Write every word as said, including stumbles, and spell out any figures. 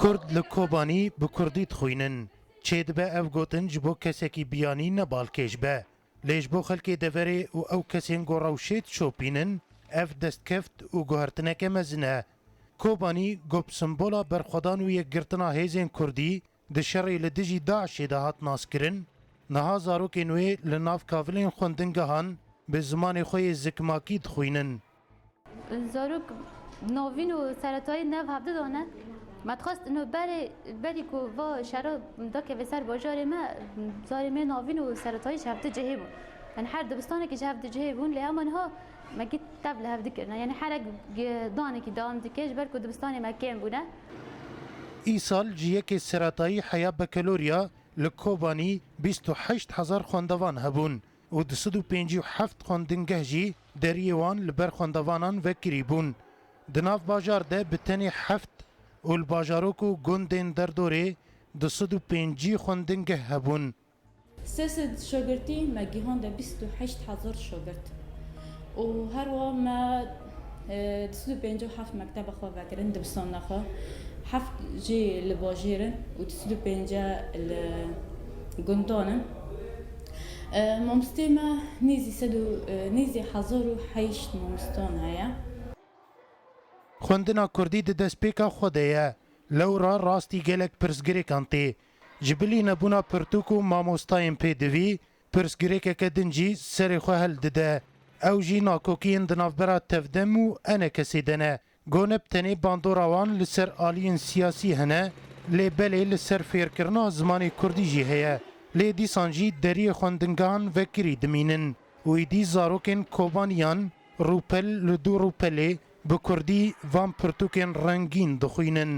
Kurd li Kobanî bi kurdî dixwînin. Çêdibe ev gotin ji bo kesekî biyanî ne balkêş be. Lê ji bo xelkê deverê û ew kesên ku rewşê dişopînin, ev destkeft û guhertineke mezin e. Kobanî ku bi simbola berxwedan û yekgirtina hêzên kurdî di şerê li dijî DAIŞê de hat naskirin, niha zarokên wê li nav kavilên xwendingehan bi zimanê xwe yê zikmakî dixwînin. Zarok navîn û seretayî nev hevdi dane. Me dixwest ino berê, berî ku va şera dakeve ser bajarê me, zarê me navîn û seretayî ji hevdi cihê bûn. Yani her dibistanekî ji hevdi cihê bûn, lê hema niha me gît tev li hev dikirine. Yani herek danekî dewam dike, ji ber ku dibistanê me kêm bûne. Îsal ji yekê seretayî heya bekelorya li Kobanî bîst û heşt hezar xwendevan hebûn û du sed û pêncî û heft xwendingeh jî deriyê wan li ber xwendevanan vekirî bûn. Di nav bajar de bi tenê heft û li bajarok û gundên derdorê du sed û pêncî xwendingeh hebûn. Sê sed şagirtî me gihande bîst û heşt hezar şagirt. Û her wa me, e, du sed û pêncî û heft mekteba xwe vekirin, dibistana xwe. Heft jî li bajêr in û du sed û pêncî li gundan in. E, mamostê me nêzî sed û, e, nêzî hezar û heşt mamostan heye. Xwendina kurdî di destpêka xwe de ye. Lewra rastî gelek pirsgirêkan tê. Ji bilî nebûna pirtûk û mamostayên pêdivî, pirsgirêkeke din jî serê xwe hildide. Ew jî nakokiyên di navbera Tevdem û ENKSê de ne. Go ne bi tenê bandora wan li ser aliyên siyasî hene, lê belê li ser fêrkirina zimanê kurdî jî heye. Lê dîsan jî deriyê xwendingehan vekirî dimînin û êdî zarokên Kobaniyan rûpel li dû rûpelê bi kurdî van pirtûkên rengîn dixwînin.